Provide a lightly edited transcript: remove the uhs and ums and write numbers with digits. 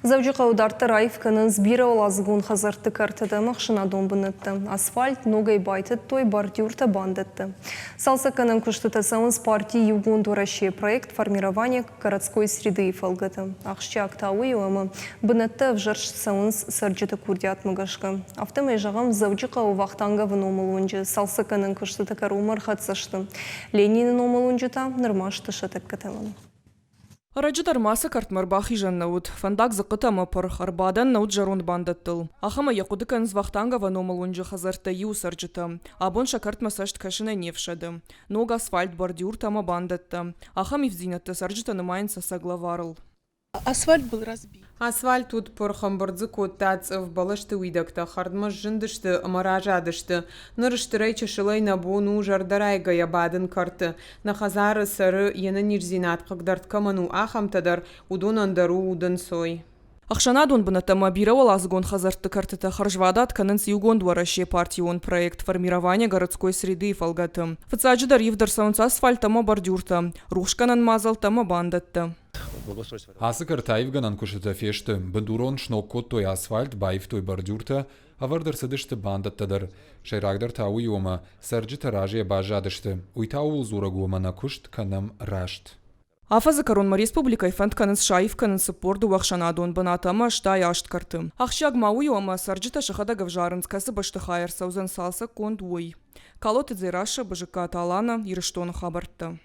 Дзӕуджыхъӕуы дарддӕр аив кӕнынц бирӕуӕладзыгон хӕдзӕртты кӕртытӕ ӕмӕ ӕхсӕнадон бынӕттӕ. Асфальт ногӕй байтыдтой, бордюртӕ, бандӕттӕ. Цалцӕггӕнӕн куыстытӕ цӕуынц парти Иугонд Уӕрӕсе проект «Формирование городской среды»-йы фӕлгӕты. Ахсджиаг та уый у, ӕмӕ бынӕттӕ ӕвзӕрст цӕуынц цӕрджыты курдиатмӕ гӕсгӕ. Афтӕмӕй, зӕгъӕм, Дзӕуджыхъӕуы Вахтанговы номыл уынджы цалцӕггӕнӕн куыстытӕ кӕронмӕ ӕрхӕццӕ сты. Ленины номыл уынджы та нырма сты сӕ тӕккӕ тӕмӕны. Ӕрӕджы дӕр ма сӕ кӕртмӕ ӕрбахизӕн нӕ уыд, фӕндаг дзыхъхъытӕ ӕмӕ пырх, ӕрбадӕн нӕ уыд зӕронд бандӕттыл. Ахӕмӕй йӕ хъуыды кӕнынц Вахтанговы номыл уынджы хӕдзӕрттӕй иуы цӕрджытӕ. Абон сӕ кӕртмӕ цӕст кӕсынӕй не фсӕды. Ног асфальт, бордюртӕ ӕмӕ бандӕттӕ. Ахӕм ивддзинӕдтӕ цӕрджытӕ нымайынц ӕцӕг лӕварыл. Асфальт был разбит. Асфальт уыд пырх, ӕмбырд дзы кодта цъыф, бӕлӕсты уидӕгтӕ хӕрдмӕ сзындысты ӕмӕ разадысты. Ныр стырӕй-чысылӕй нӕ бон у зӕрдӕрайгӕйӕ бадын кӕрты. Нӕ хӕдзары цӕры, йе нӕниздзинад хъыгдӕрд кӕмӕн у, ахӕмтӕ дӕр, уыдонӕн дӕр у удӕнцой. Ӕхсӕнадон бынӕттӕ ӕмӕ бирӕуӕладзыгон хӕдзӕртты кӕртытӕ хӕрзвадат кӕнынц Иугонд Уӕрӕсе партион проект «Формирование городской среды»-йы фӕлгӕты. Фыццаджыдӕр ивд ӕрцӕуынц асфальт ӕмӕ бордюртӕ, рухсгӕнӕн мадзӕлттӕ ӕмӕ бандӕттӕ. Ацы кӕрты аивгӕнӕн куыстытӕ фесты, бындурон сног кодтой асфальт, баивтой бордюртӕ, ӕвӕрд ӕрцыдысты бандӕттӕ дӕр. Сӕйрагдӕр та уый у, ӕмӕ цӕрджытӕ разыйӕ баззадысты. Уый та ууыл дзурӕг у, ӕмӕ нӕ куыст кӕнӕм раст. Афӕдзы кӕронмӕ республикӕйы фӕнд кӕнынц саив кӕнын 42 ӕхсӕнадон бынаты ӕмӕ 88 кӕрты. Ахсджиаг ма уый у, ӕмӕ цӕрджытӕ сӕхӕдӕг ӕвзарынц, кӕцы бӕстыхайы ӕрцӕудзӕн цалцӕггонд, уый. Калоты Дзерассӕ, Бызыккаты Алана, Ирыстоны хабӕрттӕ.